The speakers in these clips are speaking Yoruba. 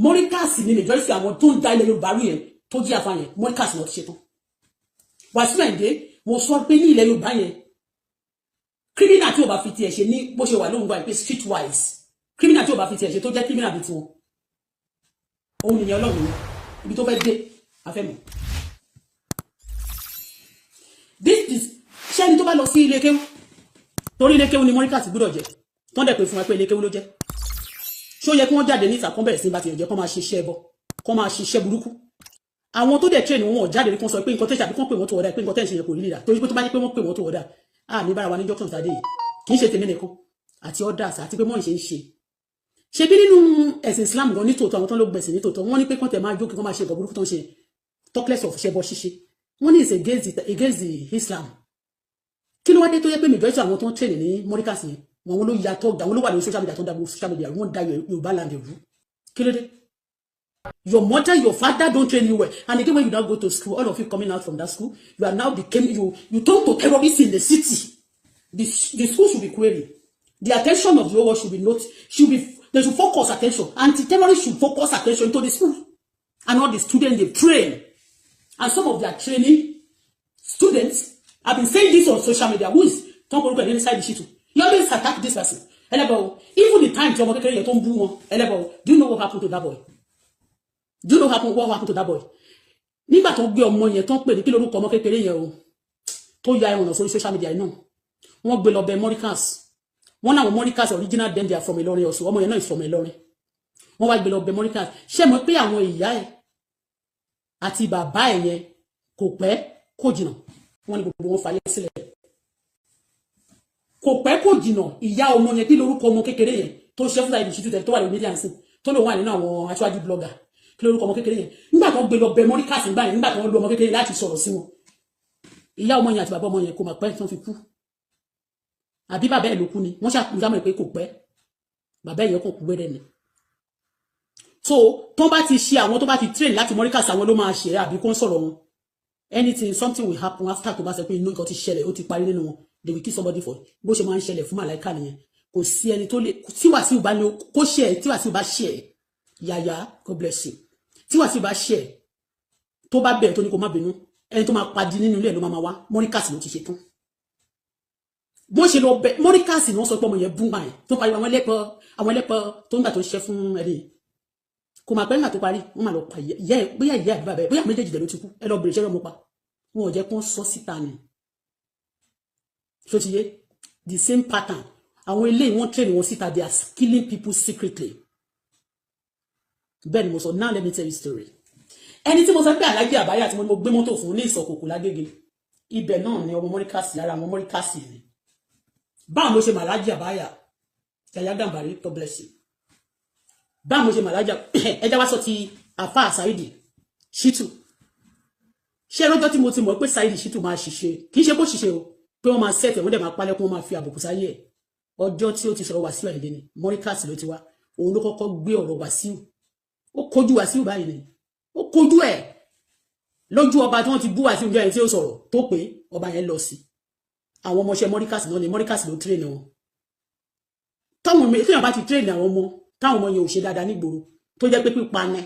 Morikas ni majority àwọn tó ń da ilẹ̀ Yorùbá rú yẹn tó jí àfa yẹn, Morikas ló ti ṣe tán. Wàsíù Àyìndé, mo sọ pé ní ilẹ̀ Yorùbá yẹn, criminal tí o bá fi tiẹ̀ ṣe ní bó ṣe wà lóhùn gbà pé street wise criminal tí o bá fi tiẹ̀ ṣe tó jẹ́ criminal bíi tiwọn, òun nìyẹn. Ọlọ́run yẹn, ibi tó fẹ́ dé afẹ́mọ̀. This is, ṣé ẹni tó bá lọ sí ilé kéwú, torí ilé kéwú ni Morikas gbúdọ̀ jẹ́, tó ń dẹ̀ pé fún wa pé ilé kéwú ló jẹ́, ṣó yẹ kí wọ́n jáde ní ìtàkùn bẹ̀rẹ̀ sí bá tiẹ̀ jẹ́, kó máa ṣiṣẹ́ ẹbọ, kó máa ṣiṣẹ́ burúkú? Àwọn tó dẹ̀ train wọn ò jáde kó sọ pé nǹkan tẹ̀sí àbí kó pè wọ́n tó ọ̀dà, pé nǹkan tẹ̀sí yẹn kò rí nìyà, torí pé tó bá yẹ pé wọ́n pè wọ́n tó ọ̀dà, à ní bára wa ní junction tàdé yìí. Kì í ṣe tèmi nìkan àti others, àti pé mọ́ ìṣe ń ṣe. Ṣe bí nínú ẹ̀sìn Islam gan nítòótọ́, àwọn tó ń lọ gbẹ̀sìn nítòótọ́, wọ́n ní pé kán tẹ̀ máa jókè, kán máa ṣe nǹkan burúkú tó ń ṣe, talkless of ṣẹbọ ṣíṣe, wọ́n ní is against the Islam. Kí ló wá dé tó yẹ pé majority àwọn tó ń train ní Morikas yẹn, wọn ló ya tó, àwọn ló wà lórí social media tó ń da social media, wọ́n da Yorùbá land rú? Kí ló dé? Your mother, your father don't train you well. And again, when you now go to school, all of you coming out from that school, you are now became you turn to terrorists in the city. The school should be queried. The attention of the whole world should be not should be they should focus attention. Anti-terrorists should focus attention to the school and all the students they train. And some of their training students have been saying this on social media. Who is Tom Koruko inside the shit? You always attack this person. Ẹlẹ́bọ̀, even the time tí ọmọ kékeré yẹn tó ń bú wọn, ẹlẹ́bọ̀, do you know what happened to that boy? Do you know what happened to that boy? Nígbà tó gbé ọmọ yẹn tó ń pè ní, kí lórúkọ ọmọ kékeré yẹn o, tó ya ẹ̀wọ̀n sórí social media náà, wọ́n gbé lọ bẹ Morikas. Wọ́n náà Morikas original dem, they are from Ìlọrin also. Ọmọ yẹn náà is from Ìlọrin. Wọ́n wá gbé lọ bẹ Morikas. Ṣé mo pé àwọn ìyá ẹ̀ àti bàbá ẹ̀ yẹn, kò pẹ́ kò jìnnà, wọ́n ní gbogbo wọn fàyè sílẹ̀. Kò pẹ́ kò jìnnà, ìyá ọmọ yẹn, kí lórúkọ ọmọ kékeré yẹn tó ṣe fún Saheed Shittu tó wà lórí media nsìn, tó lòun wà nínú àwọn aṣáájú blogger, kí lórúkọ ọmọ kékeré yẹn? Nígbà tó ń gbé lọ bẹ Morikas nígbà yẹn, nígbà tó ń lo ọmọ kékeré láti sọ̀rọ̀ sí wọn, ìyá ọmọ yẹn àti bàbá ọmọ yẹn, kò mà pẹ́ tí wọ́n fi kú. Àbí bàbá ẹ̀ ló kú ni? Wọ́n ṣàkóso pé kò pẹ́, bàbá ẹ̀ yẹn kò kú wẹ́rẹ́ ni. So tó bá ti ṣe, àwọn tó bá ti train láti Morikas, àwọn ló máa ṣe àbí kó ń sọ̀rọ̀ wọn, anything, something will happen after. Tó bá sọ pé inú nǹkan ti ṣẹlẹ̀, ó ti parí nínú wọn, they will kill somebody for. Bó ṣe máa ń ṣẹlẹ̀ fún màláìka nìyẹn. Kò sí ẹni tó lè tí Wàsíù bá ní kó ṣe ẹ, tí Wàsíù bá ṣe ẹ, yàyà, God bless you, tí Wàsíù bá ṣe ẹ, tó bá bẹ̀rẹ̀ tó ní kó má bínú, ẹni tó máa padì nínú ilé ẹ̀ ló máa wá. Morikas ló ti ṣe tán. Bó ṣe lọ bẹ Morikas ni wọ́n sọ pé ọmọ yẹn bú báyìí, tó pariwo àwọn ẹlẹ́pọ̀, àwọn ẹlẹ́pọ̀ tó ń gbà tó ń ṣiṣẹ́ fún ẹni, kò máa pẹ́ nígbà tó parí, wọ́n máa lọ pa ìyá ẹ̀, bóyá ìyá àbí bàbá ẹ̀, bóyá méjèèjì dẹ̀ ló ti kú. Ẹ lọ bèrè iṣẹ́ ọmọ pa wọn, ò jẹ́ kó sọ síta ni. Ṣó ti yé? The same pattern, àwọn eléyìí, wọ́n train wọn síta, they are killing people secretly. Bẹ́ẹ̀ ni mo sọ. Now let me tell you story. Ẹni tí mo sọ pé Aláàjì Àbáyà tí mo gbé mọ́tò fún ní Ìsọ̀kòkò lágége, ibẹ̀ náà ni ọmọ Mọ́ríkàsì, lára àwọn Mọ́ríkàsì ni. Báwo mo ṣe mọ̀ Aláàjì Àbáyà? Yàyà Gàmbàrí, God bless you. Báwo mo ṣe mọ̀ Aláàjì? Ẹjá wá sọ ti àfa Saidi Shittu. Ṣé lọ́jọ́ tí mo ti mọ̀ pé Saidi Shittu máa ṣiṣẹ́, kì í ṣe kó ṣiṣẹ́ o, pé wọ́n máa set ẹ̀, wọ́n dẹ̀ máa palẹ̀kùn, wọ́n máa fi àbùkù sáyé ẹ̀, ọjọ́ tí ó ti sọ̀rọ̀ Wàsíù Àyìndé ni. Mọ́ríkàsì ló ti wá. Òun ló kọ́kọ́ gbé ọ̀rọ̀ Wàsíù. Ó kojú Wàsíù báyìí ni, ó kojú ẹ̀ lójú ọba tí wọ́n ti bú Wàsíù jẹ́ ẹni tí ó sọ̀rọ̀ tó pé ọba yẹn lọ sí. Àwọn ọmọọṣẹ́ Mọ́ríkàsì náà ni, Mọ́ríkàsì ló train wọn. Táwọn téèyàn bá ti train àwọn ọmọ, táwọn ọmọ yẹn ò ṣe dáadáa nígboro, tó jẹ́ pé pípa ni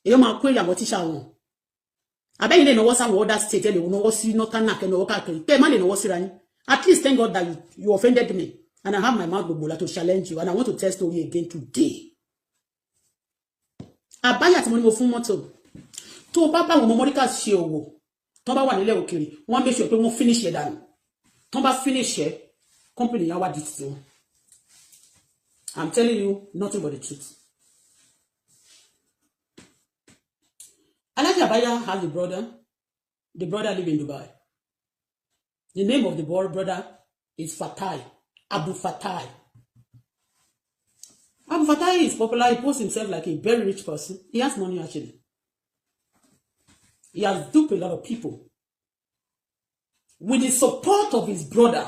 èèyàn máa kó èrè àwọn tíṣà wọn. Àbẹ́yìn lè náwó sáwọn other state, ẹ lè náwó sí northern, kẹ́ náwó káàkiri, pé ẹ má lè náwó síra yín. At least thank God that you offended me and I have my mouth gbogbo to challenge you, and I want to tell story again today. Àbáyà tí mo ní mo fún mọ́tò, tó bá bá àwọn ọmọ mọ́ríkà ṣe òwò, tó bá wà nílẹ̀ òkèèrè, wọ́n make sure pé wọ́n finish ẹ̀ dànù. Tó bá finish ẹ̀, company yẹn wá di titi wọn. I'm telling you nothing but the truth. Alhaji Abaya has a brother. The brother live in Dubai. The name of the brother is Fatai, Abu Fatai. Abu Fatai is popular. He posts himself like a very rich person. He has money, actually. He has duped a lot of people. With the support of his brother,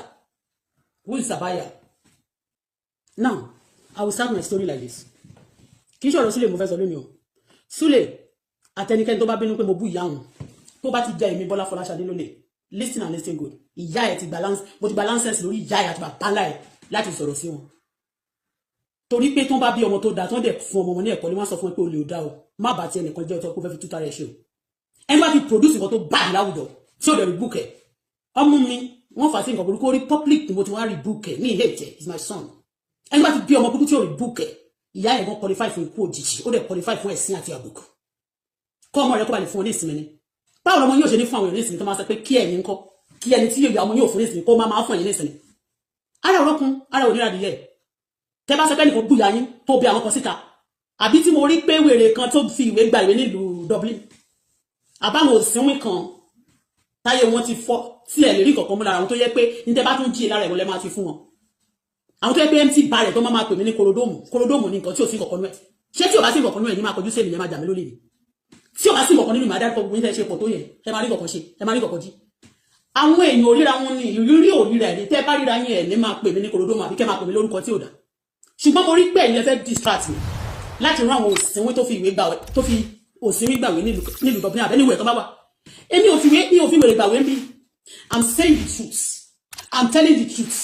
who is Abaya. Now, I will start my story like this. Kì í ṣọ̀rọ̀ Súlè mo fẹ́ sọ lónìí o. Súlè àtẹnikẹ́ni tó bá bínú pé mo bú ìyá òun, tó bá ti jẹ́ èmi Bọ́lá Fọláṣadé lólè, listen and listen good. Ìyá ẹ̀ ti balance, mo ti balance lórí ìyá ẹ̀ àti bàbá ńlá ẹ̀ láti sọ̀rọ̀ sí wọn. Torí pé tó ń bá bí ọmọ tó dáa, tó ń dẹ̀ fún ọmọ wọn ní ẹ̀kọ́ ni, wọ́n sọ fún ẹ pé olè ò dá o, má bàa ti ẹnìkan jẹ́, ọtọ́ kó fẹ́ fi túta rẹ̀ ṣe o. Ẹni bá ti produce nǹkan tó bad láwùjọ tí ò dẹ̀ rí book ẹ̀, ọmọ mi, wọ́n fà sí nǹkan burúkú orí public ni mo ti wá rí book ẹ̀ ní ilé ìtẹ̀ is my son. Ẹni bá ti bí ọmọ burúkú tí ò rí book ẹ̀, ìyá ẹ̀ gan qualify fún ikú òjijì, ó dẹ̀ qualify fún ẹ̀sìn àti àbùkù. Kọ́ ọmọ rẹ̀ kó ba lè fún ọ ní ìsinmi ni. Báwo lọmọ yóò ṣe ní fún àwọn èèyàn ní ìsinmi, tó máa sọ pé kí ẹ̀yin ńkọ́, kí ẹni tí yóò ọmọ yóò fún ní ìsinmi, kó máa máa fún ẹ̀yin ní ìsinmi? Ara òrókun ara òníra nìyẹn. Tẹ bá sọ pé nìkan búya yín tó bí àwọn kan síta, àbí tí mo rí pé wèrè kan tó fi ìwé gba ìwé nílùú Dublin, àbáwọn òsínwín kan táyé wọn ti fọ́ tí ẹ lè rí kankan mú lára àwọn tó yẹ pé ní tẹ bá tún jí lára ìwọlẹ máa ti fún wọn, àwọn tó yẹ pé empty barrel tó máa máa pè mí ní korodomu. Korodomu ní nǹkan tí ò sí kankan nú ẹ. Ṣé tí ò bá sí kankan nú ẹ ní máa kọjú sí ènìyàn, máa jà mí lólè ni? Tí ò bá sí kankan nínú ìmọ̀ adájọ́ gbogbo yín tẹ́ ṣe pọ̀ tó yẹ, ẹ máa rí kankan ṣe, ẹ máa rí kankan jí. Àwọn èèyàn òríra wọn ní ìrírí òríra ẹ̀ ní. Tẹ́ bá ríra yín, ẹ̀ ní máa pè mí ní korodomu, àbí kẹ́ máa pè mí lórúkọ tí ò dá. Ṣùgbọ́n mo rí pé ẹ̀yin lẹ fẹ́ distract mi láti rán àwọn òsínwín tó fi ìwé gbàwé, tó fi òsínwín gbàwé nílùú Dublin àbẹ́níwẹ̀ tó bá wà. Èmi ò fi wé, mi ò fi wèrè gbàwé ń bí. I'm saying the truth, I'm telling the truth,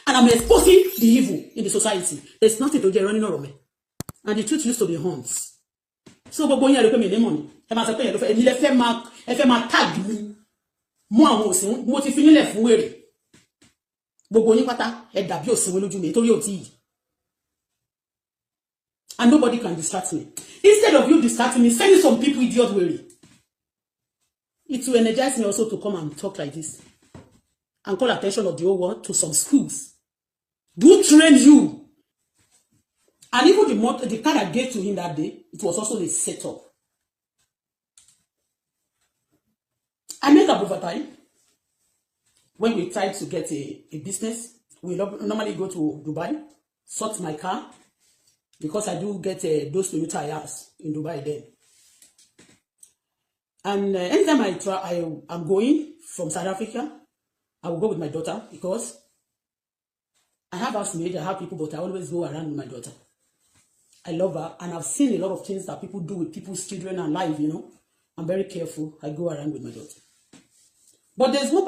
and I'm exposing the evil in the society. There's nothing tó jẹ́ irọ́ nínú ọ̀rọ̀ mi, and the truth used to be haunts. So gbogbo yín, ẹ rí pé mi ní mọ̀ ni. Ẹ máa sọ pé ẹ ló fẹ́, èmi lẹ fẹ́ máa, ẹ fẹ́ máa tag mi mú àwọn òsínwín. Mo ti fi nílẹ̀ fún wèrè. Gbogbo yín pátá, ẹ dàbí òsínwín lójú mi, torí òtí yìí, and nobody can distract me. Instead of you distracting me, sending some people, idiot wèrè, it will energize me also to come and talk like this and call attention of the whole world to some schools do train you. And even the car I gave to him that day, it was also a setup. I met Abu Fatai when we tried to get a business. We normally go to Dubai, sort my car, because I do get those Toyota Hiace in Dubai then. And anytime I try, I'm going from South Africa, I will go with my daughter because I have housemaid, I have people, but I always go around with my daughter. I love her, and I've seen a lot of things that people do with people's children and life. I'm very careful. I go around with my daughter. But there's one